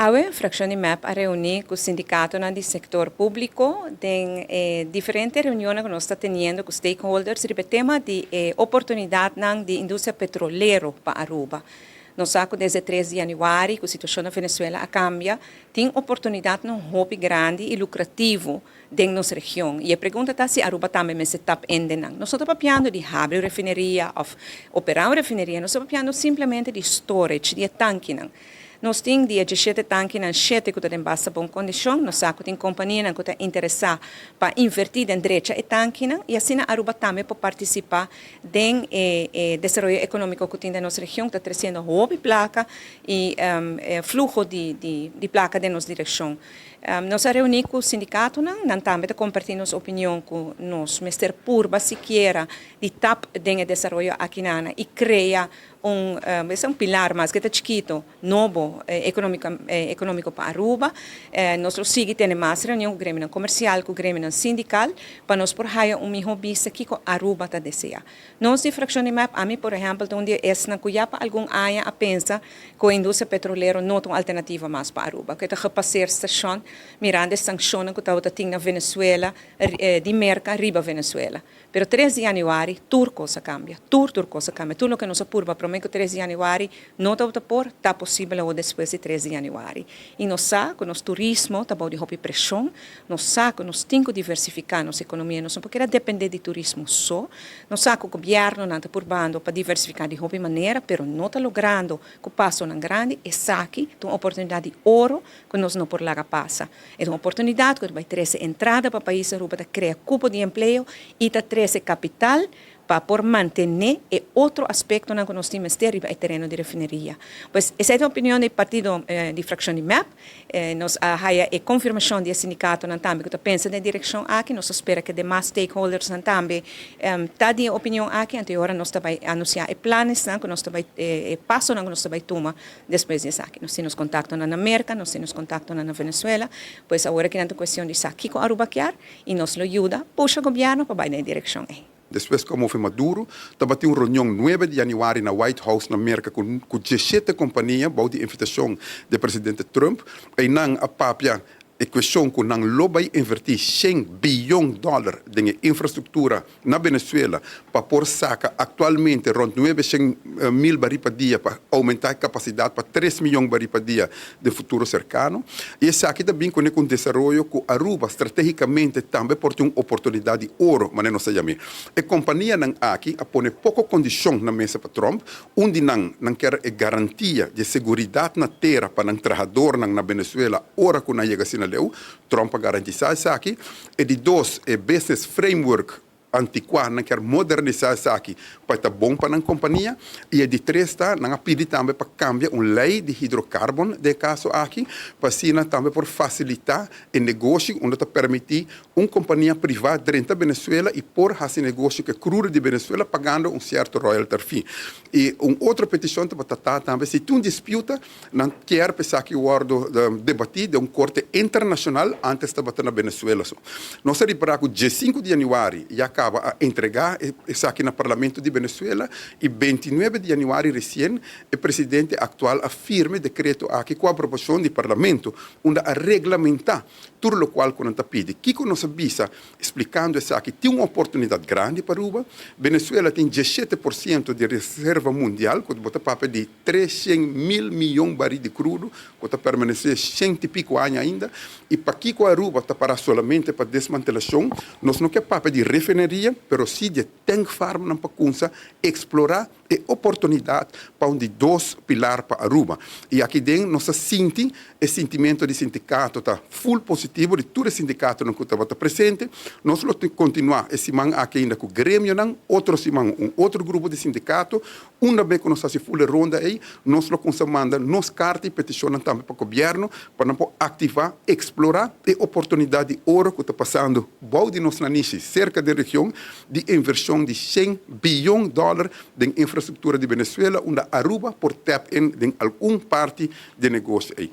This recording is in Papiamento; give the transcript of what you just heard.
Awe, fraccion di MEP a reuni cu sindicatonan di sector publico den diferente reunion cu nos ta teniendo cu stakeholders riba e tema di oportunidadnan di industria petrolero pa Aruba. Nos sa cu desde 3 di januari cu situacion na Venezuela a cambia, tin oportunidadnan hopi grandi y lucrativo den nos region. Y e pregunta ta si Aruba tambe mester tap in den nan. Nos no ta papiando di habri un refineria of opera un refineria, nos ta papiando simplemente di storage, di e tankinan. Nos tin di e 17 tankinan, shete cu ta den basta bon condicion. Nos sa cu tin companianan cu ta interesa pa inverti den drecha e tankinan y asina Aruba tambe por participa den e desaroyo economico cu tin den nos region, cu ta treciendo hopi placa y fluho di placa den nos direccion. Nos a reuni cu sindicatonan, nan tambe ta comparti nos opinion cu nos mester purba sikiera di tap den e desaroyo aki y crea un pilar mas cu ta chikito, nobo, economico pa Aruba. Nos lo sigui tene mas reunion cu gremio comercial, cu gremio sindical, pa nos por haya un miho bista kico Aruba ta desea. Nos di fraccion di MEP, ami por ehempel, un dia esnan cu ya pa algun aña a pensa cu e industria petrolero no ta un alternativa mas pa Aruba. Cu ta gepasseerd station, mirando e sanccionnan cu ta tin na Venezuela, di Merca riba Venezuela. Pero 3 di januari, tur cos a cambia. Tur cos a cambia. Tur loke nos a purba prome cu 3 di januari, no ta por, ta posibel despues di 3 di januari. Y nos sa cu nos turismo ta bou di hopi presion, nos sa cu nos tin cu diversifica nos economia, nos no por depende di turismo so. Nos sa cu gobierno nan ta purbando pa diversifica di hopi manera, pero no ta logrando cu pasonan grandi. Esaki ta un oportunidad di oro cu nos no por laga pasa. E un oportunidad cu ta bay trece entrada pa pais Aruba, ta crea cupo di empleo y ta trece capital pa por mantene e otro aspectonan cu nos tin riba e tereno di refineria. Pues esey ta e opinion di partido di fraccion di MEP. Nos a haya e confirmacion di sindicatonan tambe cu ta pensa den e direccion aki. Nos ta spera cu demas stakeholders tambe ta di opinion aki. Anto awor nos tambe ta anuncia e plannan cu nos tambe pasonan cu nos tambe ta tuma despues di esaki. Nos tin contacto na America, nos tin contacto na Venezuela, pues awor aki ta cuestion di sa kico Aruba kier y nos lo yuda pusha gobierno pa bay den e direccion ey. Despues cu move Maduro, tabatin un reunion 9 di januari na White House na America cu 17 compania, bou di invitacion di presidente Trump, y nan a papia e cuestion cu nan lo bay inverti 100 biyon dollar den infrastructura na Venezuela pa por saca actualmente rond 900 mil baril pa dia pa aumenta e capacidad pa 3 miyon baril pa dia den futuro cercano. Y esaki tambe cu un desaroyo cu Aruba strategicamente tambe por tin un oportunidad di oro, manera nos yama. E companianan aki a pone poco condicion na mesa pa Trump, unda nan kier e garantia di seguridad na tera pa nan trahadornan na Venezuela ora cu nan yega asina leu. Trump a garantisa esaki. E di dos, e business framework anticua, nan kier modernisa esaki pa ta bon pa nan compania. Y e di tres ta, nan a pidi tambe pa cambia un ley di hidrocarbon den e caso aki, pa asina tambe por facilita e negoshi unda ta permiti un compania priva drenta Venezuela y por haci negoshi cu crudo di Venezuela pagando un cierto royalty fee. Y un otro peticion ta tambe si tin un disputa, nan kier pa esaki wordo debati den un corte internacional, antes tabata na Venezuela. So nos a ripara cu 5 di januari ya caba a entrega esaki na Parlamento di Venezuela y 29 di januari recien e presidente actual a firma e decreto aki cu aprobacion di Parlamento, unda a reglamenta tur loke cu nan ta pidi. Kico nos a bisa explicando esaki? Tin un oportunidad grandi pa Aruba. Venezuela tin 17% di reserva mundial, cu bo ta papia di 300 mil miyon baril di crudo, cu ta permanece 100 y pico aña ainda. Y pakico Aruba ta para solamente pa desmantelacion? Nos no kier papia di refineria, pero si di tank farm pa cuminsa explora e oportunidad pa un di dos pilar pa Aruba. Y aki den nos sinti e sentimento di sindicato ta full positivo di tur sindicatonan cu tabata presente. Nos lo continua e siman aki ainda cu gremionan, otro siman un otro grupo di sindicato. Unda bes cu nos haci full ronda ey, nos lo cuminsa manda nos carta y peticion tambe pa gobierno pa nan activa, explora e oportunidad di oro cu ta pasando bou di nos nanishi cerca di region di inversion di 100 biyon dollar den infrastructura di Venezuela, unda Aruba por tap in den algun parti di negoshi ey.